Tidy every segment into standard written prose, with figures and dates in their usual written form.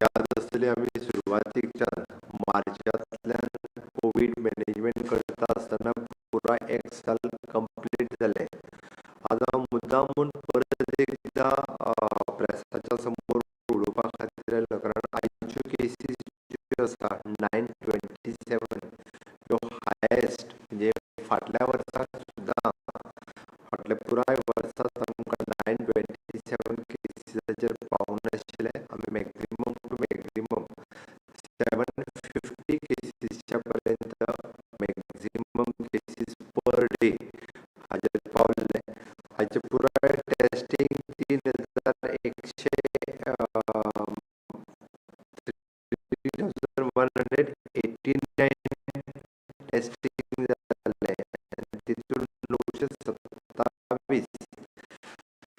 याद आसतली, आमी सुरवातीकच्यान मार्चांतल्यान कोवीड मॅनेजमेंट करता आसतना पुराय एक साल कंप्लीट जालें. आज हांव मुद्दाम म्हूण परत एकदां प्रेसाच्या समोर उलोवपा खातीर आयलो, कारण आयच्यो केसीस ज्यो आसा 927 ह्यो हायेस्ट, म्हणजे फाटल्या वर्साक सुद्दां फाटल्या पुराय वर्साक आमकां 927 केसीसाचेर पावूंक नाशिल्ले. आमी मॅक्झिमम टू मॅक्झिमम 750 केसीसच्या पर्यंत मॅक्झिमम केसीस पर डे हाजेर पावल्ले. हाचे पुराय टेस्टिंग 3100 3189 टेस्टिंग जाल्लें आनी तितून 927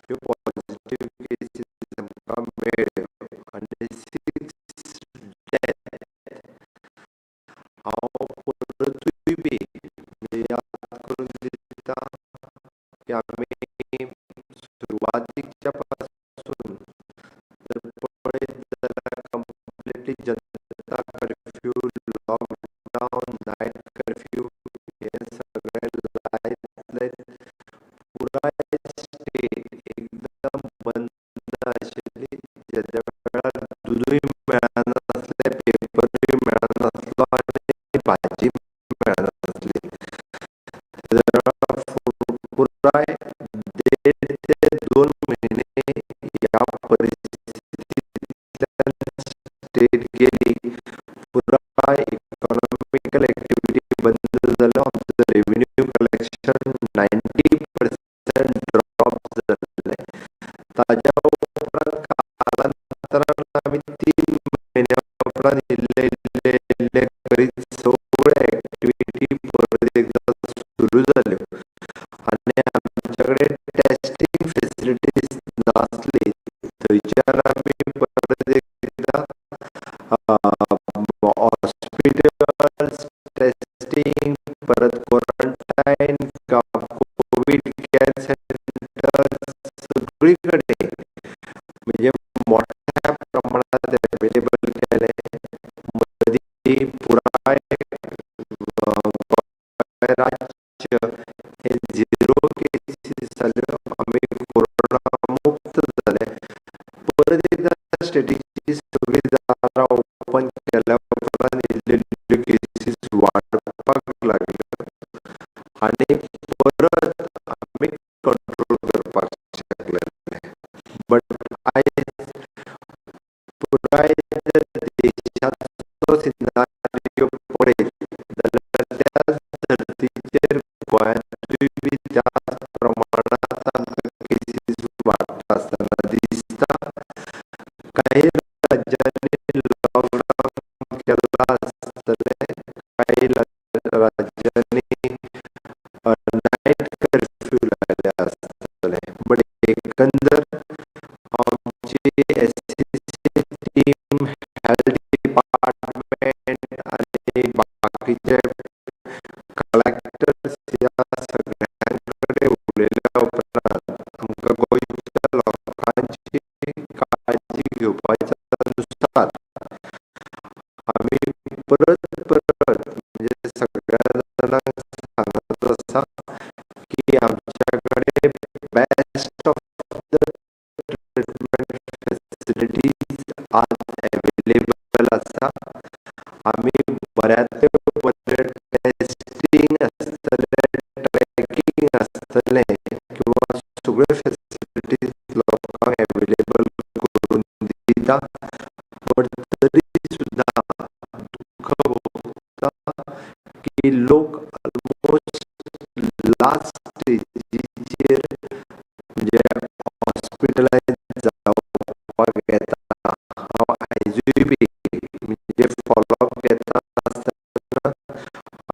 ह्यो पॉझिटिव्ह केसीस आमकां मेळ्ळ्यो आनी 6 डेथ. हांव परतूय बी याद करून दिता की आमी सुरवातीच्या पासून जर पळयत जाल्यार कंप्लिटली जनता कर्फ्यू, लॉकडावन, नायट कर्फ्यू हें सगळें लायत लायत पुराय स्टेट एकदम बंद आशिल्ली. जेद्या वेळार दुदूय मेळनासलें, पेपरूय मेळनासलो आनी भाजी मेळनासली, तेन्ना पुराय 1.5 ते 2 म्हयने ह्या परिस्थितींतल्यान स्टेट गेली. पुराय इकॉनॉमिकल एक्टिविटी बंद जाल्यो, आमचो रेव्हेन्यू कलेक्शन 90% ड्रॉप जाल्लें. ताज्या उपरांत कालांतरान आमी 3 म्हयन्या उपरांत इल्ले इल्ले इल्ले करीत सगळ्यो एक्टिविटी परत एकदां सुरू जाल्यो आनी आमच्या कडेन टेस्टिंग फेसिलिटीज नासली. थंयच्यान आमी परत एकदां हॉस्पिटल्स टेस्टिंग, परत क्वॉरंटायन, कोवीड केअर सेंटर सगळी कडेन म्हणजे मोठ्या प्रमाणात अवेलेबल केले. मदीं पुराय गोंय राज्य हे 0 केसीस जाल्यो, आमी कोरोना मुक्त जाले. परत एकदां स्टेटीची सगळीं दारां ओपन केल्या उपरांत इल्ल्यो इल्ल्यो केसीस वाडपाक लागल्यो आनी परत आमी कंट्रोल करपाक शकले. बट आयज पुराय जर देशाचो सिनारियो पळयत जाल्यार त्याच धर्तीचेर गोंयांतूय बी त्याच प्रमाणांत आमकां केसीस वाडटा आसतना दिसता. काही राज्यांनी लॉकडावन केलां आसतलें, काही राज्यांनी नायट कर्फ्यू लायले आसतले, बट एकंदर आमची SCC team, health department आनी बाकीचे कलेक्टर्स ह्या सगळ्यां कडेन उलयल्या उपरांत आमकां गोंयच्या लोकांची काळजी घेवपाच्या नुसार आमी परत परत म्हणजे सगळ्या जाणांक सांगत आसा की आमच्या कडेन best of the treatment facilities आज अवेलेबल आसा. आमी बऱ्यांतले बरें टेस्टिंग आसतलें, ट्रॅकिंग आसतलें किंवा सगळ्यो फेसिलिटीज लोकांक अवेलेबल करून दिता. बट तरी सुद्दां दुख्ख भोगता की लोक ऑलमोस्ट लास्ट स्टेजीचेर म्हणजे हॉस्पिटलायज जावपाक येता. हांव आयजूय बी म्हणजे फॉलोअप घेता आसतना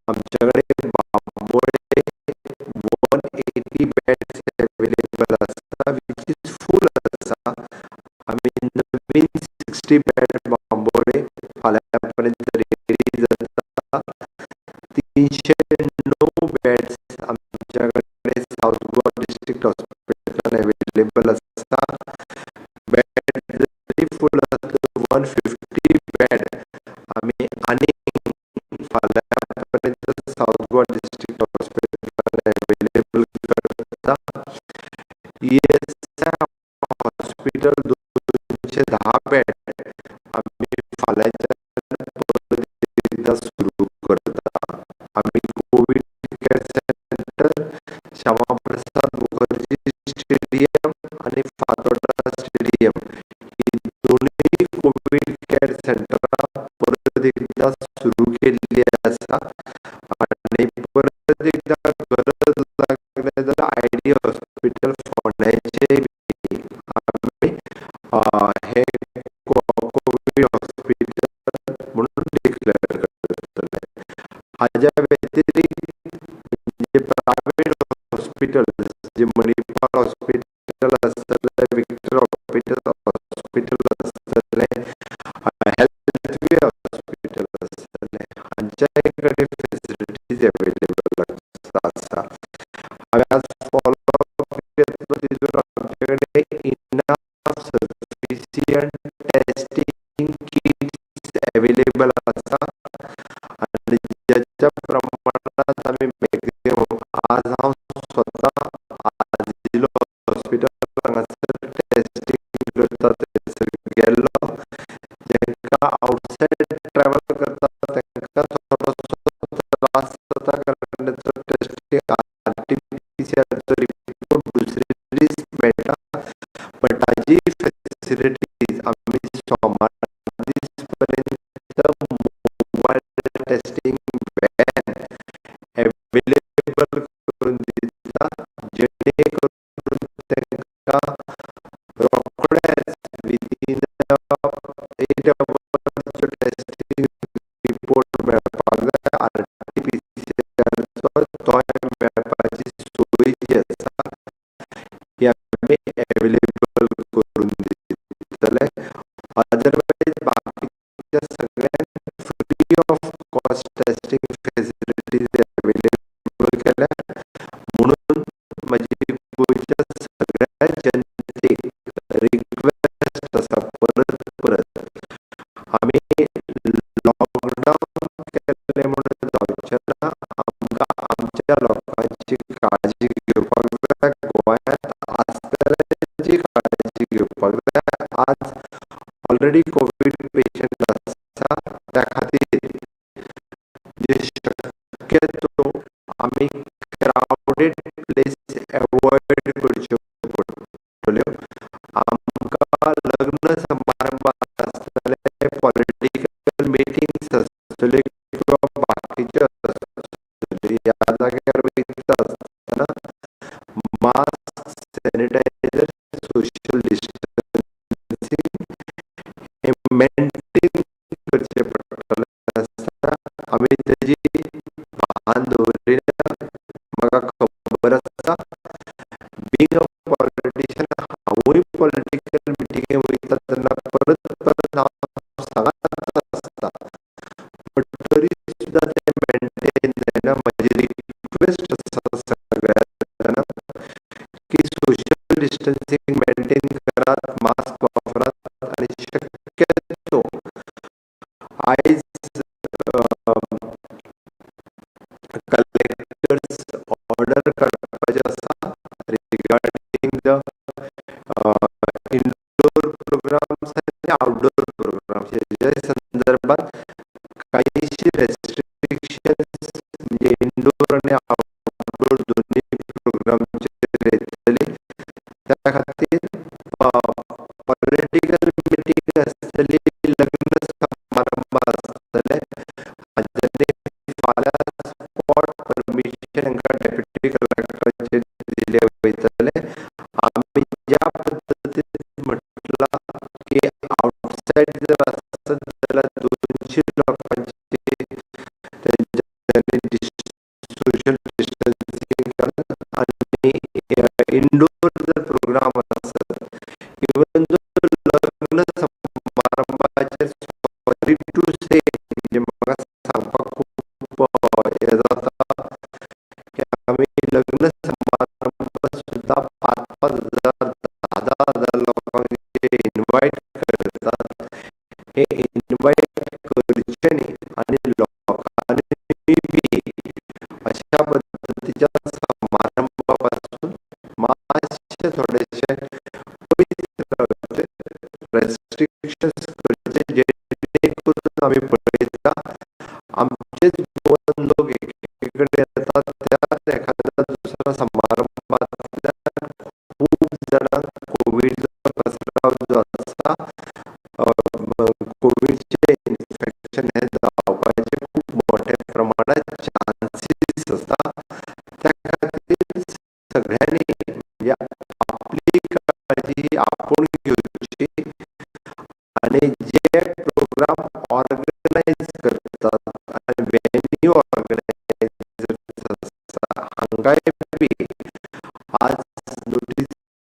आमच्या कडेन बांबोळे 180 बेड्स अवेलेबल आसा, which is फूल आसा. आमी नवीन 60 बेड बांबोळे फाल्यां पर्यंत रेडी जाता. 309 बेड्स आमच्या कडेन सावथ गोवा डिस्ट्रिक्ट हॉस्पिटलान अवेलेबल आसा. बेड जरी फूल आसलो 150 स्टेडियम आनी फातोर्डा स्टेडियम ही दोनूय कोवीड कॅर सेंटरां परत एकदां सुरू केल्ली आसा आनी परत एकदां गरज लागले जाल्यार आयडी हॉस्पिटल फोंड्याचें बी आमी हें कोवीड हॉस्पिटल म्हणून डिक्लेर करतले. हाज्या व्यतिरिक्त म्हणजे प्रायवेट हॉस्पिटल्स जे मणिपाल हॉस्पिटल आसतलें, विक्टर हॉस्पिटल आसतलें, हेल्थवे हॉस्पिटल आसतलें, हांच्याय कडेन फेसिलिटीज अवेलेबल आसा. हांवें आज फॉलोअप घेतलो तितून आमचे कडेन enough sufficient testing kits available आसा आनी ज्याच्या प्रमाणांत आमी मॅक्झिमम आज हांव स्वता आजिलो हॉस्पिटल हांगासर टेस्टींग करता थंयसर गेल्लो. जांकां आवटसायड ट्रॅवल करता तांकां थोडोसो त्रास जाता, कारण तांचो टेस्टींग RTPCRचो रिपोर्ट दुसरे दीस मेळटा, बट ताजी फेसिलिटीज आमी सोमार दीस पर्यंत मोबायल टेस्टींग व्हॅन एवेलेबल करून दिता, जेणे करून तांकां रोखडेच विदीन 8 अवर्सचो टेस्टींग रिपोर्ट मेळपाक जाय, RTPCRचो तोय मेळपाची सोय जी आसा ही आमी एवेलेबल करून दितले. अदरवायज बाकीच्या सगळ्यांक free of cost testing facilities available केल्या. म्हणून म्हजी गोंयच्या सगळ्या जनतेक रिक्वेस्ट आसा, परत परत आमी लॉकडावन केलें म्हणून जावचें ना, आमकां आमच्या लोकांची काळजी घेवपाक जाय, गोंयांत आसतल्यांची काळजी घेवपाक जाय. आज ऑलरेडी कोवीड पेशंट आसा, त्या खातीर जे शक्यतो आमी क्रावडेड प्लेस एवॉयड करच्यो पडटल्यो. आमकां लग्न समारंभ आसतले, पॉलिटिकल मिटिंग्स आसतल्यो किंवा बाकीच्यो आसतल्यो, ह्या जाग्यार वयता आसतना मास्क, सॅनिटायझर, सोशल डिस्टन्सींग हें मेंटेन करचें पडटलें आसता. आमी तेजी भान दवरिना, म्हाका खबर आसा. बींग अ पॉलिटिशियन हांवूय पॉलिटिकल मिटिंगे वयता तेन्ना परत परत हांव सांगत आसता, बट तरी सुद्दां तें मेंटेन जायना. म्हजी रिक्वेस्ट आसा सगळ्या जाणांक की सोशल डिस्टन्सींग मेंटेन करात, मास्क वापरात आनी शक्यतो आयज कलेक्टर्स ऑर्डर काडपाचे आसा रिगार्डींग the indoor programmes आनी आउटडोर प्रोग्राम्स. हेज्या संदर्भात कांयशी रेस्ट्रिक्शन्स म्हणजे इंडोर आनी आउटडोर दोनूय प्रोग्रामचेर येतली. त्या खातीर पॉलिटिकल मिटींग आसतली, लग्न समारंभ आसतले, हांच्यांनी फाल्यां स्पॉट परमिशन हांकां डेप्युटी कलेक्टराचेर दिले वयतले. आमी ज्या पद्दतीन म्हटलां की आवटसायड जर आसत जाल्यार 200 लोकांची तेंच्यांनी सोशल डिस्टन्सींग आनी इंडोर जर प्रोग्राम आसत, इवन जो लग्न समारंभाचेर, सॉरी टू से, म्हणजे म्हाका सांगपाक खूब हें जाता की आमी लग्न समारंभ सुद्दां 5-5 हजार, 10-10 हजार लोकांक जे इनवायट करतात, हे इनवायट करचें न्ही आनी लोकांनी बी अशा पद्दतीच्या समारंभा पासून मातशें थोडेशें पयस रावचें, रेस्ट्रिक्शन्स करचे, जेणे करून आमी पळयता आमचेच गोवन लोक एके कडेन येतात, त्याच एखाद्या दुसऱ्या समारंभांतल्यान खूब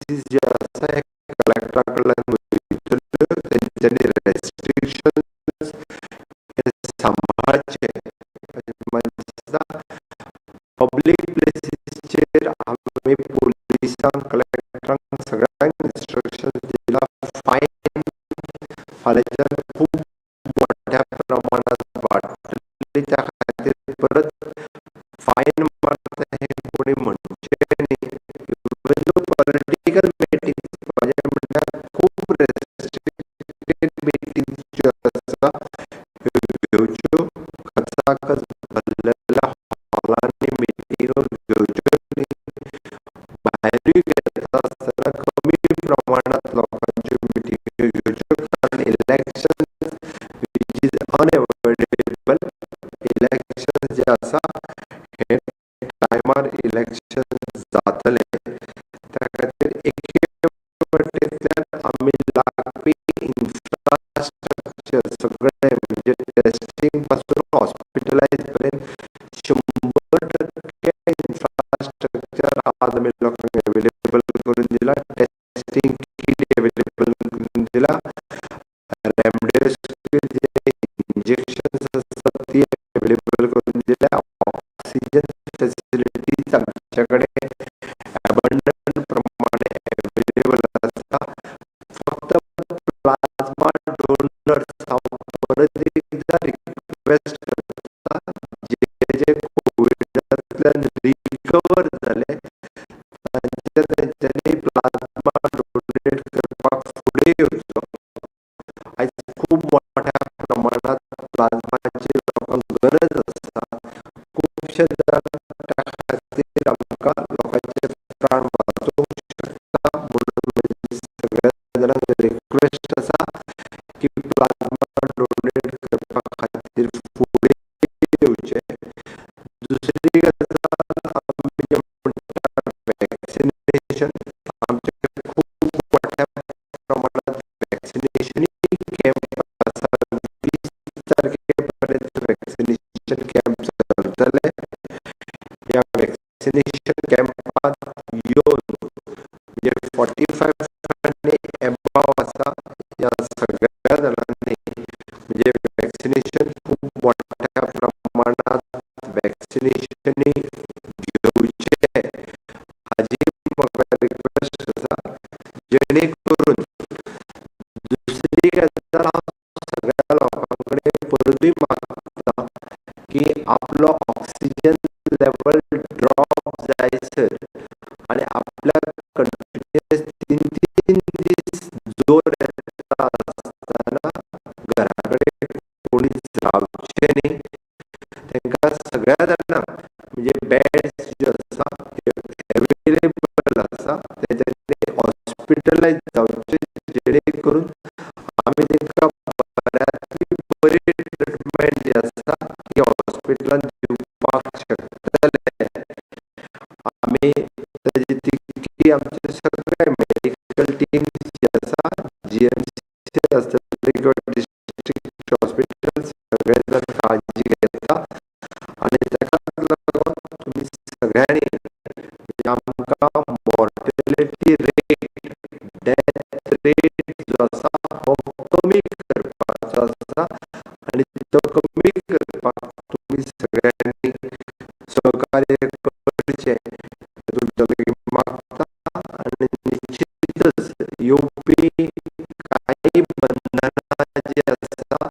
प्लेसीस जे आसा हे कलेक्टरा कडल्यान वयतल्यो, तेंच्यांनी रेस्ट्रिक्शन्स हे सांबाळचे अशें म्हाका दिसता. पब्लीक प्लेसीसचेर आमी पोलिसांक, कलेक्टरांक सगळ्यांक इन्स्ट्रक्शन्स दिला. फायन फाल्यांच्यान खूब मोठ्या प्रमाणांत वाडटली, त्या खातीर परत फायन मारता हें कोणी म्हणचें न्ही. इवन दो पॉलिटिकल मिटींग्स, म्हाजें म्हणल्यार खूब रेस्ट्रिक्टेड मिटींग्स ज्यो आसा ह्यो घेवच्यो, खचाखच भरलेल्या हॉलांनी मिटिंगो घेवच्यो न्ही. भायरूय घेता आसतना कमी प्रमाणांत लोकांच्यो मिटिंगो घेवच्यो, कारण election which is unavoidable, election जे आसा हे टायमार इलेक्शन जातलें. त्या खातीर एके वटेंतल्यान आमी लागपी इन्फ्रास्ट्रक्चर सगळें, म्हणजे टेस्टिंग पासून हॉस्पिटलायज पर्यंत 100% इन्फ्रास्ट्रक्चर आज आमी लोकांक एवेलेबल करून दिला. टेस्टिंग कीट एवेलेबल करून दिला, रेमडेसिवीर जे इंजेक्शन्स आसतात ती एवेलेबल करून दिल्या, ऑक्सिजन फॅसिलिटीज आमच्या कडेन एबंडंट प्रमाणे एवेलेबल आसा. फक्त प्लाझ्मा डोनर्स हांव परत एकदां रिक्वेस्ट करता, जे जे कोविडांतल्यान रिकवर जाले तांच्या तेंच्यांनी प्लाझ्मा डोनेट करपाक फुडें येवचो. आयज खूब मोठ्या प्रमाणांत प्लाझ्माची लोकांक गरज आसा. खुबशे जाण त्या खातीर आमकां लोकांचे प्राण वाचोवंक शकता. म्हणून म्हजी सगळ्या जाणांक रिक्वेस्ट आसा की प्लाझ्मा डोनेट करपा खातीर फुडें येवचें. दुसरी गजाल, आमी जें म्हणटा वॅक्सिनेशन, आमचे खूब मोठ्या प्रमाणांत वॅक्सिनेशनूय कॅम्प आसा. 20 तारखे पर्यंत वॅक्सिनेशन कॅम्प चलतले. ह्या वॅक्सिनेशन कॅम्पांत येवन म्हणजे 45 आनी एबाव आसा ह्या सगळ्या जाणांनी म्हणजे वॅक्सिनेशन खूब मोठ्या प्रमाणांत वॅक्सिनेशनूय घेवचें हाजी म्हाका रिक्वेस्ट आसा. जेणे करून दुसरी गजाल हांव सगळ्या लोकां कडेन परतूय मागता की आपलो ऑक्सिजन लेवल ड्रॉप जायसर आनी आपल्याक कंटिन्युअस 3-3 दीस जोर येता आसतना घरा कडेन कोणीच रावचें न्ही. तांकां सगळ्या जाणांक म्हणजे बेड्स ज्यो आसा त्यो एवेलेबल आसा, तेंच्यांनी हॉस्पिटलायज जावचें, जेणे करून आमी तांकां बऱ्यांतली बरी ट्रिटमेंट जी आसा ती हॉस्पिटलान दिवपाक शकतले. आमी ताजी तितकी आमचे सगळे मेडिकल टिम्स जी आसा, GMC आसतले किंवा डिस्ट्रिक्ट हॉस्पिटल, सगळे जाण काळजी घेता. आनी ताकाच लागून तुमी सगळ्यांनी म्हणजे आमकां मॉर्टेलिटी रेट, डेथ रेट जो आसा हो कमी करपाचो आसा आनी तो कमी करपाक तुमी सगळ्यांनी सहकार्य करचें तुमच्या लागीं मागता. आनी निश्चितच येवपी कांय बंधनां जी आसा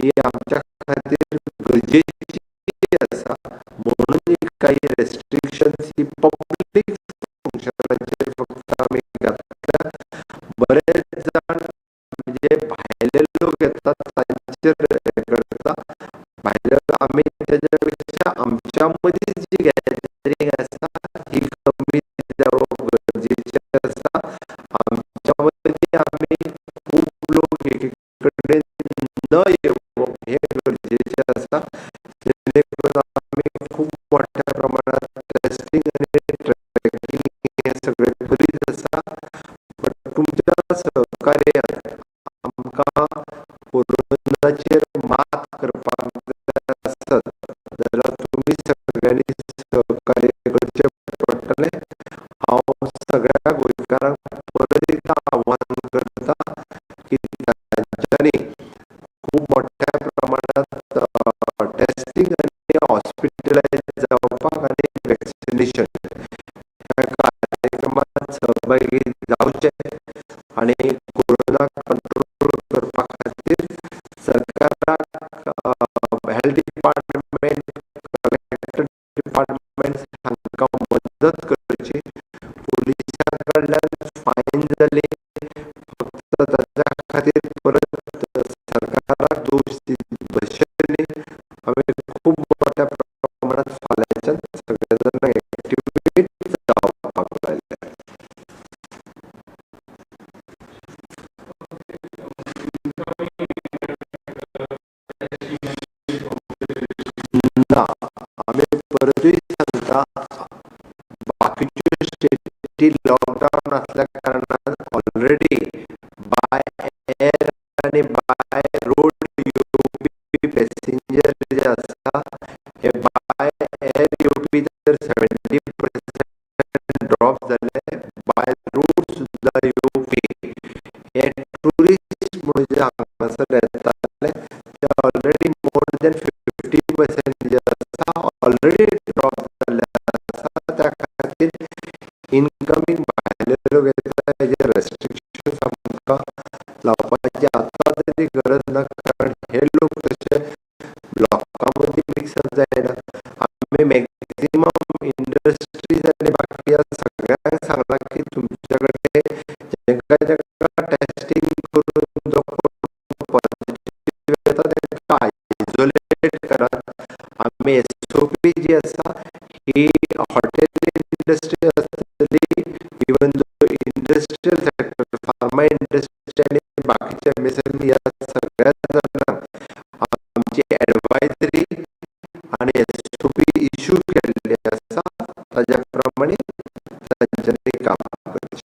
ही आमच्या खातीर गरजेची आसा, म्हणून ही काही रेस्ट्रिक्शन्स ही पब्लीक फंक्शनाचेर फक्त आमी घातल्या. बरेच जाण म्हणजे भायले लोक येतात तांचेर हें करता, भायले आमी तेज्या पेक्षा आमच्या मदीं जी गॅदरींग आसा ही कमी जावप गरजेचें आसा. आमच्या मदीं आमी खूब लोक एके कडेन न येवप हें गरजेचें आसा, जेणे करून आमी खूब मोठ्या प्रमाणांत टेस्टिंग आनी ट्रॅकिंग हें सगळें करीत आसा. बट तुमच्या सहकार्यान आमकां कोरोनाचेर मात करपाक जाय आसत जाल्यार तुमी सगळ्यांनी सहकार्य करचें पडटलें. हांव सगळ्या गोंयकारांक वॅक्सिनेशन ह्या कार्यक्रमात सहभागी जावचे आनी कोरोना कंट्रोल करपा खातीर सरकाराक, हेल्थ डिपार्टमेंट, कलेक्टर डिपार्टमेंट हांकां मदत करची. पुलिसां कडल्यान फायन जाली फक्त ताच्या खातीर परत सरकाराक दोश दीत बसचे न्ही. आमी खूब मोठ्या प्रमाणात फाल्यांच्यान सगळे जाणांक एक्टिवेट जावपाक लायले. ना, आमी परतूय सांगता, बाकीच्यो स्टेटी लॉकडावन आसल्या कारणान ऑलरेडी बाय एअर आनी बाय रोड येवपी पॅसेंजर जे आसा हे बाय एअर येवपी तर 70% ड्रॉप जाले. बाय रोड सुद्दां येवपी हे ट्युरिस्ट म्हणून जे हांगासर येताले ते ऑलरेडी मोर दॅन 50% जे आसा ऑलरेडी ड्रॉप जाल्ले आसा. त्या खातीर इनकमींग भायले लोक येता हेजेर रेस्ट्रिक्शन्स आमकां लावपाची आतां तरी गरज ना, कारण हे लोक तशे लोकां मदीं मिक्सअप जायना. आमी मॅक्झिमम इंडस्ट्रीज आनी बाकी सगळ्यांक सांगलां की तुमच्या कडेन जेंका जेंका टेस्टींग करून जो कोण पॉझिटिव्ह येता तांकां आयसोलेट करात. आमी एसओपी जी आसा ही हॉटेल इंडस्ट्री आसतली, इवन जो इंडस्ट्रियल सेक्टर, फार्मा इंडस्ट्री आनी बाकीचे एमएसएमई ह्या सगळ्या जाणांक आमची एडवायजरी आनी एसओपी इश्यू केल्ली आसा, ताज्या प्रमाणे तांच्यांनी काम करचें.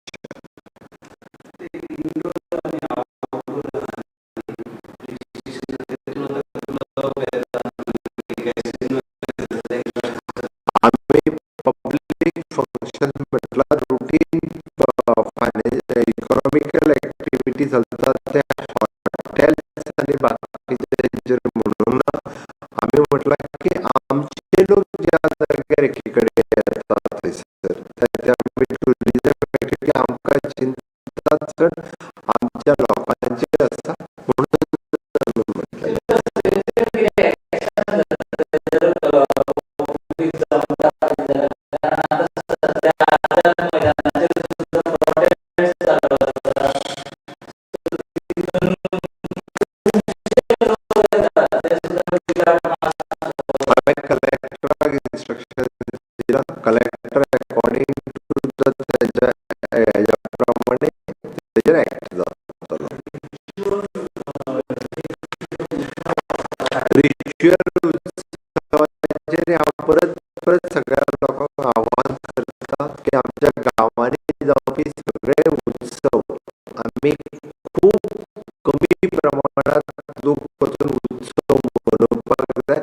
आमी पब्लीक फंक्शन म्हटल्यार रुटीन इकॉनॉमिकल एक्टिविटी चलता ते हॉटेल्स आनी बाकीचेंचेर म्हणूंक ना. आमी म्हटलां की आमचे लोक ज्या जाग्यार एकी कडेन येता थंयसर ते आमी ट्युरिजम एक्टिविटी आमकां चिंता चड आमच्या लोकांची आसा म्हणून आमी म्हटलें. हांवें कलेक्टराक इन्स्ट्रक्शन दिलां, कलेक्टर अकॉर्डिंग टू the तेच्या हेज्या प्रमाणे तेजेर एक्ट जातलो. रिच्युअल उत्सवाचेर हांव परत परत सगळ्या लोकांक आव्हान करता की आमच्या गांवांनी जावपी सगळे उत्सव आमी खूब कमी प्रमाणांत लोक वचून उत्सव मनोवपाक जाय.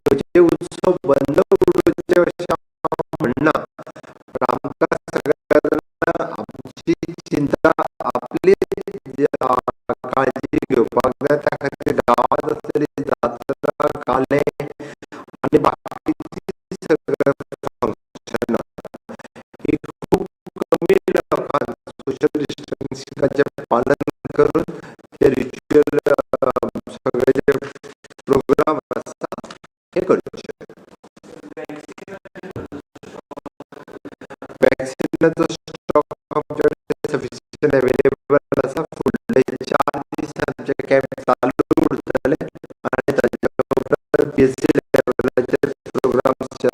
खंयचे उत्सव बंद उडोवचे अशें हांव म्हणना, पण आमकां सगळ्या जाणांक आमची चिंता आपली काळजी घेवपाक जाय. त्या खातीर गांवांत आसलेली जात्रा, काले आनी बाकीची सगळे फंक्शनां ही खूब कमी लोकांक सोशल डिस्टन्सिंगाचें पालन करून ते रिच्युअल सगळे जे प्रोग्राम आसा हे करचे. वॅक्सिनाचो स्टॉक आमचे कडेन सफिशियंट अवेलेबल आसा. फुडले 4 दीस आमचे कॅम्प चालू उरतले आनी ताच्या उपरांत पीएचसी लेवलाचेर प्रोग्राम्स जे